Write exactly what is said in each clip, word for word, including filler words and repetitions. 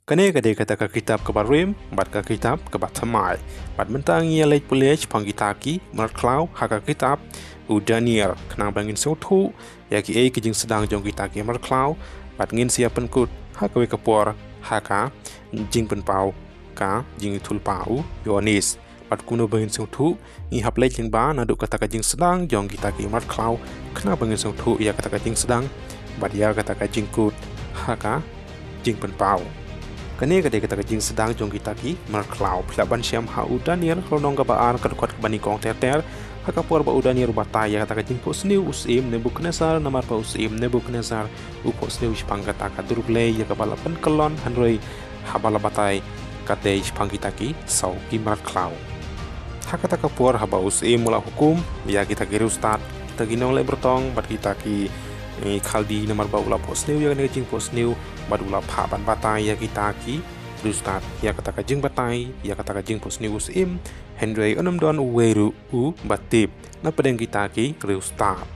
Kane ka dei kata ka kitab kaba rim bad ka kitab kaba thymmai. Bad mynta ngi ïa leit pule shaphang kita ki mrad khlaw ha ka kitab u Daniel, khnang ba ngin sngewthuh ïa kiei ki jingsdang jong kita ki mrad khlaw, bad ngin sa ïa pynkut ha kawei ka por ha ka jingpynpaw ka jingïathuhlypa u Ïoannis. Bad kumno ba ngin sngewthuh, ngi hap leit lyngba naduh kata ka jingsdang jong kita ki mrad khlaw, khnang ba ngin sngewthuh ïa kata ka jingsdang bad ïa kata ka jingkut ha ka jingpynpaw. Kane ka dei kata ka jingsdang jong kita ki mrad khlaw. Phi lah ban shem ha u Daniel lynnong kaba ar, ka dkhot kaba nyngkong ter ter. Ha ka por ba u Daniel u batai ïa kata ka jingphohsniew u syiem Nebukhadnessar, namar ba u syiem Nebukhadnessar u phohsniew shaphang kata ka dur Blei ïa kaba la pynkyllon, hynrei haba la batai ka dei shaphang kita ki saw ki mrad khlaw. Ha kata ka por haba u syiem u la hukum ïa kita ki riewstad, kita ki nongleh byrtong bad kita ki, eh, Khaldi, namar ba u la phohsniew ïa kane ka jingphohsniew bad u la phah ban batai ïa kita ki riewstad ïa kata ka jingbatai ïa kata ka jingphohsniew u syiem, hynrei ym don uwei ruh uba tip na pdeng kita ki riewstad.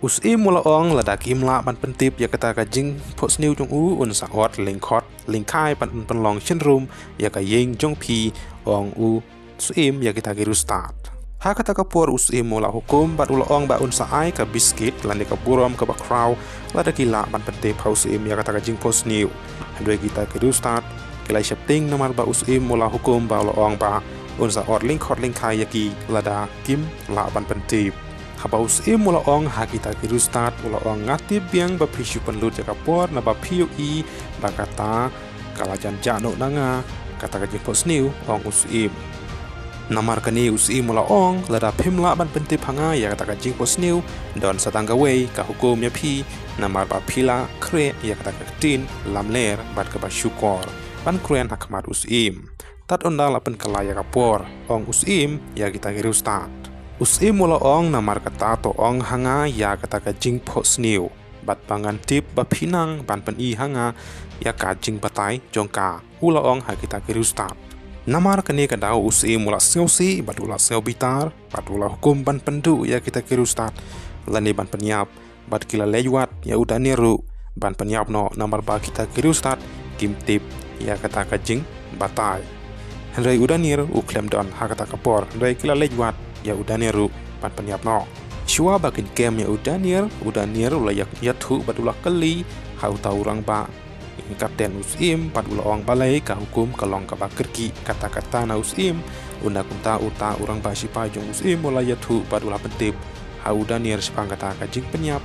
U syiem u la ong, lada kim lah ban pyntip ïa kata ka jingphohsniew jong u, un sa ot lyngkhot lyngkhai ban pynlong synrum ïa ka ïing jong phi, ong u syiem ïa kita ki riewstad. Ha kata ka por u syiem u la hukum bad u la ong ba un sa ai ka biskit lane ka burom kaba khraw lada ki lah ban pyntip ha u syiem ïa kata ka jingphohsniew. Hynrei kita ki riewstad ki la sheptieng, namar ba u syiem u la hukum bad u la ong ba un sa ot lyngkhot lyngkhai ïa ki lada kim lah ban pyntip. Haba u syiem u la ong ha kita ki riewstad, u la ong, nga tip biang ba phi shu pynlut ïa ka por naba phi ïohi ba kata ka la jan jah noh na nga, kata ka jingphohsniew, ong u syiem. Namar kane u syiem u la ong, lada phim lah ban pyntip ha nga ïa kata ka jingphohsniew, don sa tang kawei ka hukum ïa phi, namar ba phi la khreh ïa kata ka ktien lamler bad kaba shukor ban kren ha khmat u syiem. Tad ynda la pynkylla ïa ka por, ong u syiem ïa kita ki riewstad. U syiem u la ong, namar kata to ong ha nga ïa kata ka jingphohsniew, bad ba ngan tip ba phi nang ban pyni ha nga ïa ka jingbatai jong ka, u la ong ha kita ki riewstad. Namar kane ka daw u syiem u la sngewsih bad u la sngewbitar bad u la hukum ban pynduh ïa kita ki riewstad lane ban pynïap, bad ki la leit wad ïa u Daniel ruh ban pynïap noh, namar ba kita ki riewstad kim tip ïa kata ka jingbatai. Hynrei u Daniel u khlem don ha kata ka por, hynrei ki la leit wad ïa u Daniel ruh ban pynïap noh. Shuwa ba kin kem ïa u Daniel, u Daniel u la ïa, ïathuh bad u la kylli ha uta u rangbah kapten u syiem bad u la ong, balei ka hukum ka long kaba kyrkieh katta katta na u syiem. Ynda kumta uta u rangbah shipai jong u syiem u la ïathuh bad u la pyntip ha u Daniel shaphang kata ka jingpynïap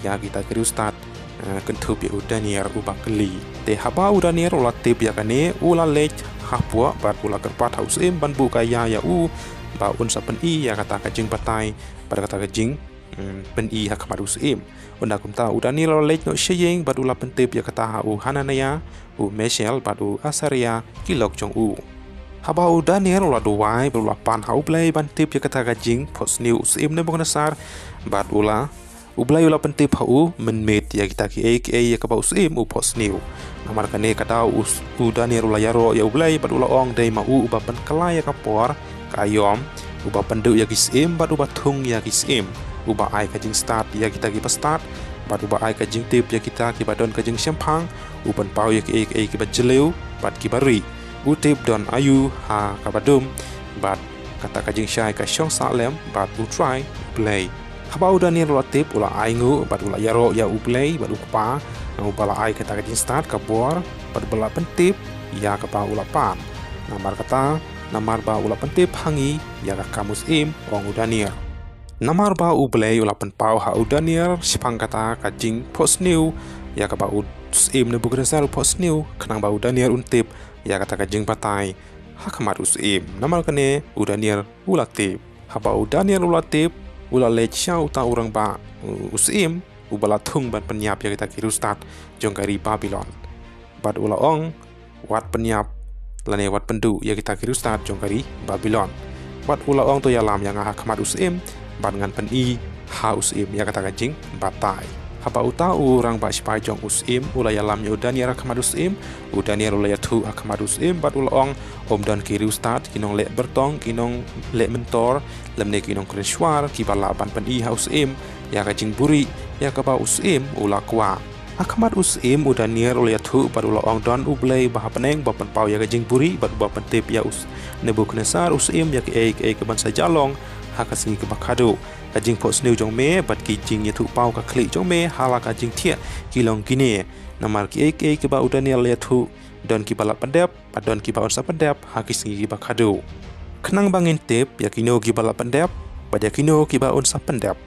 ïa kita ki riewstad, eh, kynthup ïa u Daniel uba kylli. Te haba u Daniel u la tip ïa kane, u la leit hapoh bad u la kyrpad ha u syiem ban buh ka ïa ïa u ba un sa pyni ïa kata ka jingbatai bad kata ka jing, mm, pyni ha khmat u syiem. Ynda kumta u Daniel u la leit noh sha ïing bad u la pyntip ïa kata ha u Hananiah, u Mishael bad u Azariah, ki lok jong u. Haba u Daniel u la duwai bad u la pan ha U Blei ban tip ïa kata ka jingphohsniew u syiem Nebukhadnessar, bad u la, U Blei u la pyntip ha u mynmiet ïa kita kiei kiei ïa kaba u syiem u phohsniew. Namar kane ka daw u, u Daniel u la ïaroh ïa U Blei bad u la ong, dei ma u uba pynkylla ïa ka por, ka aïom, uba pynduh ïa ki syiem bad uba thung ïa ki syiem, uba ai ka jingstad ïa kita kiba stad bad uba ai ka jingtip ïa kita kiba don ka jingshemphang, u pynpaw ïa kiei kiei kiba jylliew bad kiba rieh. U tip don aïu ha kaba dum bad kata ka jingshai ka shong sah lem bad U Trai U Blei. Haba u Daniel u la tip, u la ainguh bad u la ïaroh ïa U Blei bad U Kpa, uba la ai kata ka jingstad, ka bor bad uba la pyntip ïa kaba u la pan. Namar kata, namar ba u la pyntip ha ngi ïa ka kam u syiem, ong u Daniel. Namar ba U Blei u la pynpaw ha u Daniel shaphang kata ka jingphohsniew ïa kaba u syiem Nebukhadnessar u phohsniew, khnang ba u Daniel un tip ïa kata ka jingbatai ha khmat u syiem. Namar kane u Daniel u la tip. Haba u Daniel u la tip, u la leit sha uta u rangbah, u, u syiem, uba la thung ban pynïap ïa kita ki riewstad jong ka ri Babilon. Bad u la ong, wat pynïap lane wat pynduh ïa kita ki riewstad jong ka ri Babilon. Bad u la ong, to ïalam ïa nga ha khmat u syiem, bad ngan pyni ha u syiem ïa kata ka jingbatai. Haba uta u rangbah shipai jong u syiem u la ïalam ïa u Daniel ha khmat u syiem, u Daniel u la ïathuh ha khmat u syiem bad u la ong, ym don ki riewstad, ki nongleh byrtong, ki nongleh myntor, lymne ki nongkren shuwa kiba lah ban pyni ha u syiem ïa ka jingbuhrieh ïa kaba u syiem u la kwah. Ha khmat u syiem u Daniel u la ïathuh bad u la ong, don U Blei ba ha bneng uba pynpaw ïa ka jingbuhrieh bad uba pyntip ïa u Nebukhadnessar u syiem ïa kiei kiei kiban sa jah long ha ka sngi kaba khadduh. Ka jingphohsniew jong me bad ki jingïathuhpaw ka khlieh jong me ha la ka jingthiah ki long kine. Namar kiei kiei kiba u Daniel u la ïathuh, don kiba la pyndep bad don kiba un sa pyndep ha ki sngi kiba khadduh. Khnang ba ngin tip ïa kino kiba la pyndep bad ïa kino kiba un sa pyndep,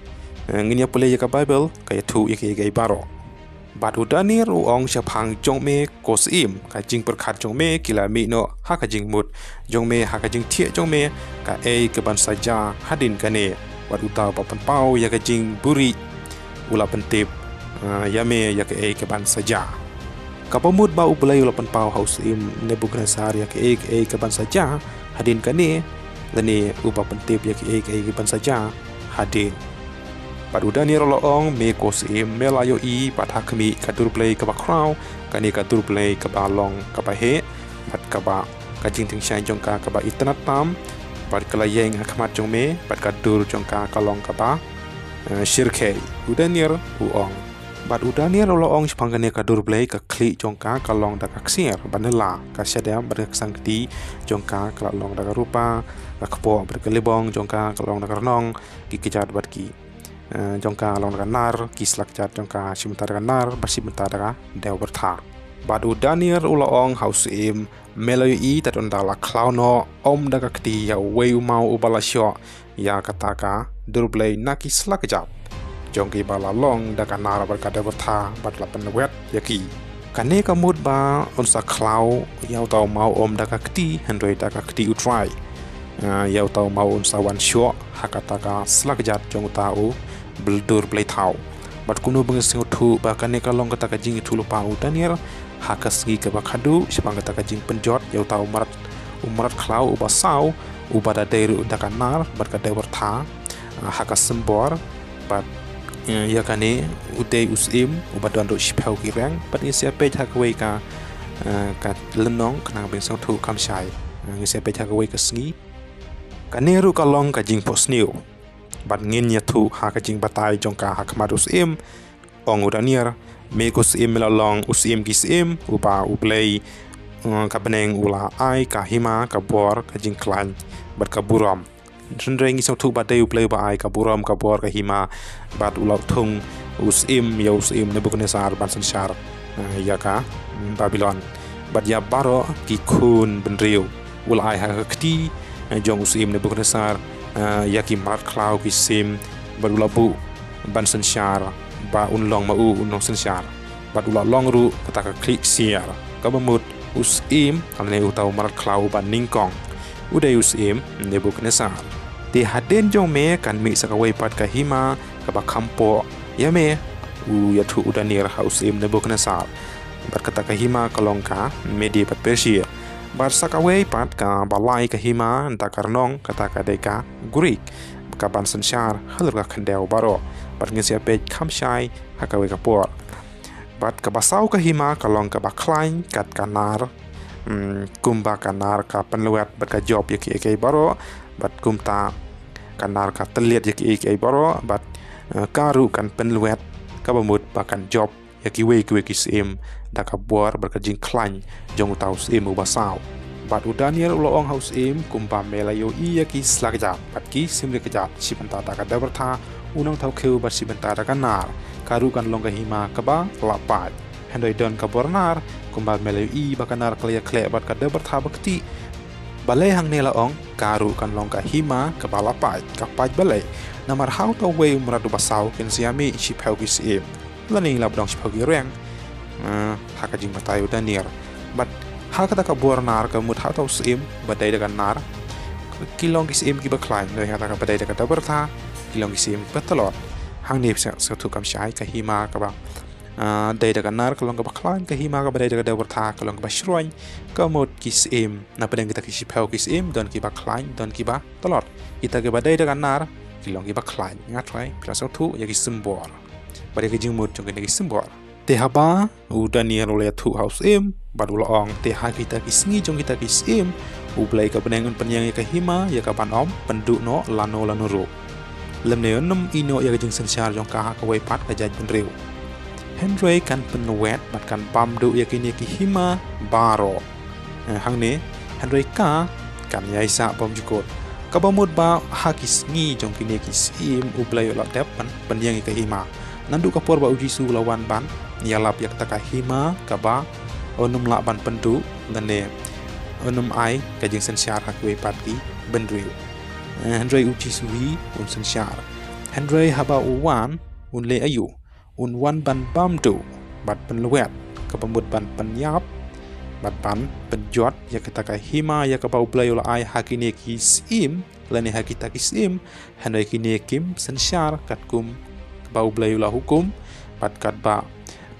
eh, ngin ïa pule ïa ka Baibl, ka ïathuh ïa kiei kiei baroh. Bad u Daniel u ong shaphang jong me ko syiem, ka jingpyrkhat jong me ki la mih noh ha ka jingmut jong me, ha ka jingthiah jong me kaei kaban sa jah hadien kane. Bad uta uba pynpaw ïa ka jingbuhrieh u la pyntip, eh, ïa me ïa kaei kaban sa jah. Kaba mut ba U Blei u la pynpaw ha u syiem Nebukhadnessar ïa kaei kaei kaban sa jah hadien kane, lane uba pyntip ïa kaei kaei kaban sa jah hadien. Bad u Daniel u la ong, me ko syiem, me la ïohi pat ha khmih ka dur Blei kaba khraw, kane ka dur Blei kaba long kaba heh, bad kaba ka jingtyngshaiñ jong ka kaba itynnad tam, bad ka la ïeng ha khmat jong me, bad ka dur jong ka ka long kaba, eh, shyrkhei. U Daniel u ong. Bad u Daniel u la ong shaphang kane ka dur Blei, ka khlieh jong ka ka long da ka ksiar bad nylla, ka shadem bad ka ksang kti jong ka ka la long da ka rupa, ka kpoh bad ka libong jong ka ka long da ka rnong, ki kjat bad ki, eh, jong ka long da ka nar, ki sla kjat jong ka shibynta da ka nar bad shibynta da ka dew byrtha. Bad u Daniel u la ong ha u syiem, me la ïohi tad ynda la khlaw noh, ym da ka kti, ïa uwei u maw uba la shoh ïa kata ka dur Blei na ki sla kjat jong kiba la long da ka nar bad ka dew byrtha bad la pynwet ïa ki. Kane ka mut ba un sa khlaw ïa uta u maw ym da ka kti, hynrei da ka kti U Trai. Ah, ïa uta u maw un sa wan shoh ha kata ka sla kjat jong uta u bl-, dur Blei thaw. Bad kumno ba ngin sngewthuh ba kane ka long kata ka jingïathuhlypa u Daniel ha ka sngi kaba khadduh shaphang kata ka jingpynjot ïa uta u mrad, u mrad khlaw uba saw, uba da dei ruh da ka nar bad ka dew byrtha, ah, ha ka symbor. Bad, eh, ïa kane u dei u syiem uba don ruh shiphew ki reng. Bad ngin sa ïa peit ha kawei ka, eh, ka lynnong khnang ba ngin sngewthuh kham shai. Eh, ngin sa ïa peit ha kawei ka sngi. Kane ruh ka long ka jingphohsniew. Bad ngin ïathuh ha ka jingbatai jong ka ha khmat u syiem, ong u Daniel, me ko syiem, me la long u syiem ki syiem, uba U Blei, eh, ka bneng u la ai ka hima, ka bor, ka jingkhlaiñ bad ka burom. Hynrei ngi sngewthuh ba dei U Blei uba ai ka burom, ka bor, ka hima, bad u la thung u syiem ïa u syiem Nebukhadnessar ban synshar, eh, ïa ka, mm, Babilon. Bad ïa baroh ki khun bynriew u la ai ha ka kti, eh, jong u syiem Nebukhadnessar, eh, ïa ki mrad khlaw ki syiem, bad u la buh ban synshar ba un long ma u un nongsynshar. Bad u la long ruh kata ka khlieh ksiar, kaba mut u syiem, lane uta u mrad khlaw uba nyngkong, u dei u syiem Nebukhadnessar. Te hadien jong me kan mih sa kawei pat ka hima kaba kham poh ïa me, u ïathuh u Daniel ha u syiem Nebukhadnessar. Bad kata ka hima ka long ka Media bad Persia. Bad sa kawei pat kaba lai ka hima da ka rnong, kata ka dei ka Greek, kaban synshar halor ka khyndew baroh. Bad ngin sa ïa peit kham shai ha kawei ka por. Bad kaba saw ka hima ka long kaba khlaiñ kat ka nar, mm, kumba ka nar ka pynlwet bad ka jop ïa kiei kiei baroh, bad kumta ka nar ka tylliat ïa kiei kiei baroh, bad, eh, ka ruh kan pynlwet, kaba mut ba kan jop ïa kiwei kiwei ki syiem da ka bor bad ka jingkhlaiñ jong uta u syiem uba saw. Bad u Daniel u la ong ha u syiem, kumba me la ïohi ïa ki sla kjat bad ki symri kjat, shibynta da ka dew byrtha, u nongthaw khiew bad shibynta da ka nar, ka ruh kan long ka hima kaba la pait. Hynrei don ka bor nar, kumba me la ïohi ba ka nar ka la ïakhleh bad ka dew byrtha ba ktieh. Balei hangne la ong, ka ruh kan long ka hima kaba la pait, ka pait balei? Namar ha uta uwei u mrad uba saw kin sa ïa mih shiphew ki syiem. Lane la ba dang shiphew ki reng, eh, ha ka jingbatai u Daniel. Bad ha kata ka bor nar, ka mut ha uta u syiem ba dei da ka nar, ki long ki syiem kiba khlaiñ, hynrei ha kata kaba dei da ka dew byrtha, ki long ki syiem kiba tlot. Hangne sa, sngewthuh kham shai, ka hima kaba, eh, dei da ka nar ka long kaba khlaiñ, ka hima kaba dei da ka dew byrtha ka long kaba shruiñ. Ka mut ki syiem, na pdeng kita ki shiphew ki syiem, don kiba khlaiñ, don kiba tlot. Kita kiba dei da ka nar ki long kiba khlaiñ. Nga tharai phi la sngewthuh ïa ki symbol bad ïa ki jingmut jong kine ki symbol. Te haba u Daniel u la ïathuh ha u syiem bad u la ong, te ha kita ki sngi jong kita ki syiem, U Blei ka bneng un pynïeng ïa ka hima ïa kaban ym pynduh noh lano lano ruh, lymne un ym ïehnoh ïa ka jingsynshar jong ka ha kawei pat ka jaitbynriew. Hynrei kan pynlwet bad kan bam duh ïa kine ki hima baroh. Eh, hangne, hynrei ka kan ïai sah bymjukut. Kaba mut ba ha ki sngi jong kine ki syiem U Blei u la dep ban pynïeng ïa ka hima. Naduh ka por ba U Jisu u la wan ban ïalap ïa kata ka hima kaba un ym lah ban pynduh, lane un ym ai ka jingsynshar ha kiwei pat ki bynriew. Eh, hynrei U Jisu hi un synshar. Hynrei haba u wan, un leh aïu? Un wan ban bam duh bad pynlwet, kaba mut ban pynïap bad ban pynjot ïa kata ka hima ïa kaba U Blei u la ai ha kine ki syiem, lane ha kita ki syiem. Hynrei kine kim synshar katkum kaba U Blei u la hukum bad katba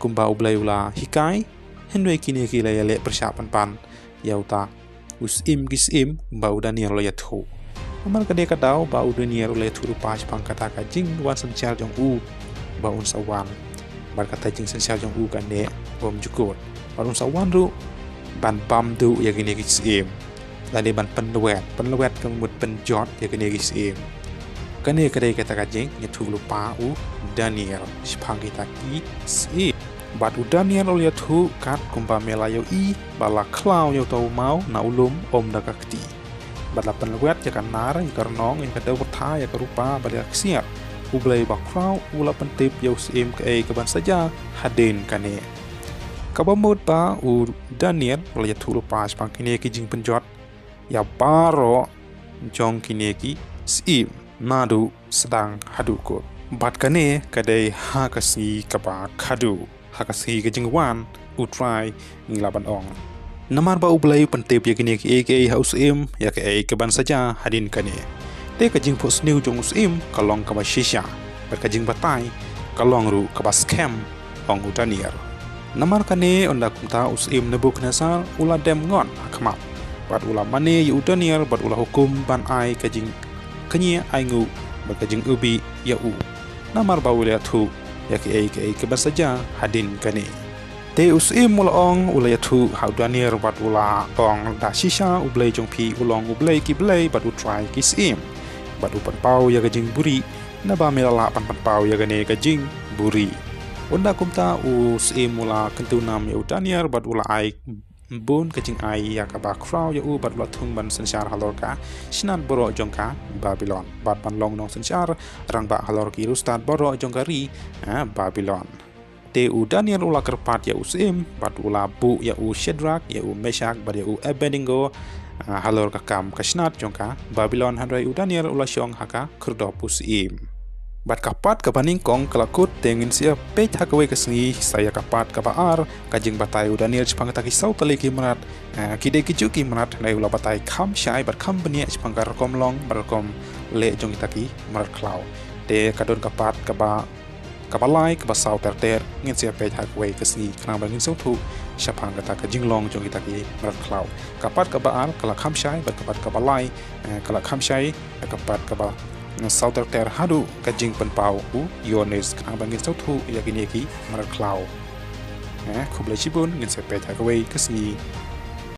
kumba U Blei u la hikai. Hynrei kine ki la ïaleh pyrshah pynban ïa uta u syiem ki syiem ba u Daniel u la ïathuh. Namar kane ka daw ba u Daniel u la ïathuh lypa shaphang kata ka jingwan synshar jong u ba un sa wan bad kata jingsynshar jong u kane bymjukut, bad un sa wan ruh ban bam duh ïa kine ki syiem, lane ban pynlwet, pynlwet ka mut pynjot ïa kine ki syiem. Kane ka dei kata ka jingïathuh lypa u Daniel shaphang kita ki syiem. Bad u Daniel u la ïathuh katkum ba me la ïohi ba la khlaw ïa uta u maw na u lum ym da ka kti. Bad la pynlwet ïa ka nar, ïa ka rnong, ïa ka dewbyrtha, ïa ka rupa bad ïa ka ksiar. U Blei bakhraw u la pyntip ïa u syiem kaei kaban sa jia hadien kane. Kaba mut ba u Daniel u la ïathuh lypa shaphang kine ki jingpynjot ïa baroh jong kine ki syiem, naduh sdang haduh kut. Bad kane ka dei ha ka sngi kaba khadduh, ha ka sngi ka jingwan U Trai, ngi lah ban ong. Namar ba U Blei u pyntip ïa kine kiei kiei ha u syiem ïa kaei kaban sa jia hadien kane. Te ka jingphohsniew jong u syiem ka long kaba shisha, bad ka jingbatai ka long ruh kaba skhem, ong u Daniel. Namar kane, ynda kumta u syiem Nebukadnesar u la dem ngon ha khmat, bad u la mane ïa u Daniel bad u la hukum ban ai ka jingkñia ainguh bad ka jingïohi ïa u, namar ba u la ïathuh ïa kiei kiei kiban sa jia hadien kane. Te u syiem u la ong, u la ïathuh ha u Daniel bad u la ong, da shisha U Blei jong phi u long U Blei ki blei bad U Trai ki syiem, bad u pynpaw ïa ka jingbuhrieh, naba me la lah ban pynpaw ïa kane ka jingbuhrieh. Ynda kumta u syiem u la kyntu nam ïa u Daniel bad u la ai bun ka jingai ïa kaba khraw ïa u bad u la thung ban synshar halor ka shnat baroh jong ka Babilon, bad ban long nongsynshar rangbah halor ki riewstad baroh jong ka ri, eh, Babilon. Te u Daniel u la kyrpad ïa u syiem bad u la buh ïa u Shadrak, ïa u Meshak bad ïa u Abednego, ah, halor ka kam ka shnat jong ka Babilon, hynrei u Daniel u la shong ha ka khyrdop u syiem. Bad ka part kaba nyngkong ka la kut, te ngin sa ïa peit ha kawei ka sngi sa ïa ka part kaba ar, ka jingbatai u Daniel shaphang kita ki saw tylli ki mrad. Ah, ki dei kijuh ki mrad, hynrei u la batai kham shai bad kham bniah shaphang ka rukom long bad rukom leh jong kita ki mrad khlaw. Te ka don ka part kaba kaba lai, kaba saw ter ter, ngin sa ïa peit ha kawei ka sngi khnang ba ngin sngewthuh shaphang kata ka jinglong jong kita ki mrad khlaw. Ka part kaba ar ka la kham shai bad ka part kaba lai, eh, ka la kham shai, ka part kaba saw ter ter haduh ka jingpynpaw u Ïoannis khnang ba ngin sngewthuh ïa kine ki mrad khlaw. Eh, khublei shibun, ngin sa ïa peit ha kawei ka sngi.